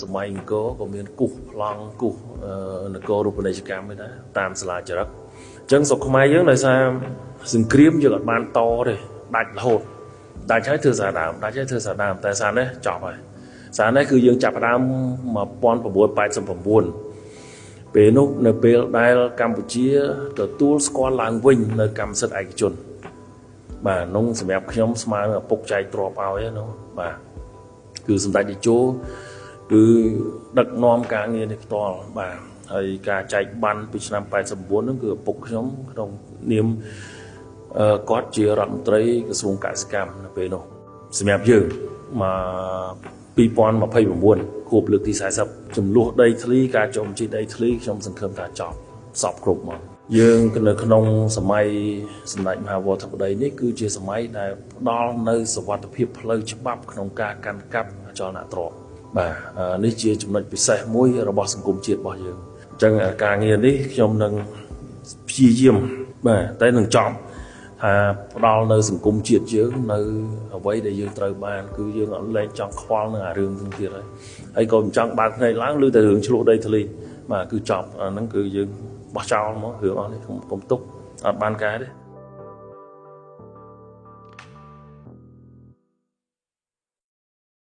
សម័យអង្គរក៏មានគូសប្លង់គូសនគររូបនីយកម្មដែរតាមសាលាចរិកអញ្ចឹងស្រុកខ្មែរយើងដោយសារសង្គ្រាមយើងអត់បានតទេដាច់រហូតដាច់ហើយធ្វើសារដើមដាច់ហើយធ្វើសារដើមតែសារនេះចប់ហើយសារនេះគឺយើងចាប់ផ្ដើម1989ពេលនោះនៅពេលដែលកម្ពុជាទទួលស្គាល់ឡើងវិញនៅកម្មសិទ្ធិឯកជនបាទនោះសម្រាប់ខ្ញុំស្មើនឹងឪពុកចែកទ្រព្យឲ្យនោះបាទគឺសម្ដេចតេជោគឺដឹកនាំការងារនេះផ្ទាល់បាទហើយការចែកបានពីឆ្នាំ89ហ្នឹងគឺឪពុកខ្ញុំក្នុងនាមគាត់ជារដ្ឋមន្ត្រីក្រសួងកសិកម្មនៅពេលនោះសម្រាប់យើងមក2029ខួបលើកទី40ចំនួនដីធ្លីការចុះបញ្ជីដីធ្លីខ្ញុំសង្ឃឹមថាចប់សពគ្រប់មកយើងនៅក្នុងសម័យសម្ដេចមហាវរធិបតីនេះគឺជាសម័យដែលផ្ដល់នៅសវត្ថភាពផ្លូវច្បាប់ក្នុងការកាន់កាប់អចលនទ្រព្យបាទនេះជាចំណុចពិសេសមួយរបស់សង្គមជាតិរបស់យើងអញ្ចឹងការងារនេះខ្ញុំនឹងព្យាយាមបាទតែនឹងចប់ថាផ្ដល់នៅសង្គមជាតិយើងនៅអ្វីដែលយើងត្រូវបានគឺយើងអត់លែងចង់ខ្វល់នឹងអារឿងហ្នឹងទៀតហើយហើយក៏មិនចង់បើកភ្នែកឡើងឬតែរឿងឆ្លោះដីធ្លីបាទគឺចប់អាហ្នឹងគឺយើងបោះចោលហ្មងរឿងអស់នេះកុំទុកអត់បានការទេ។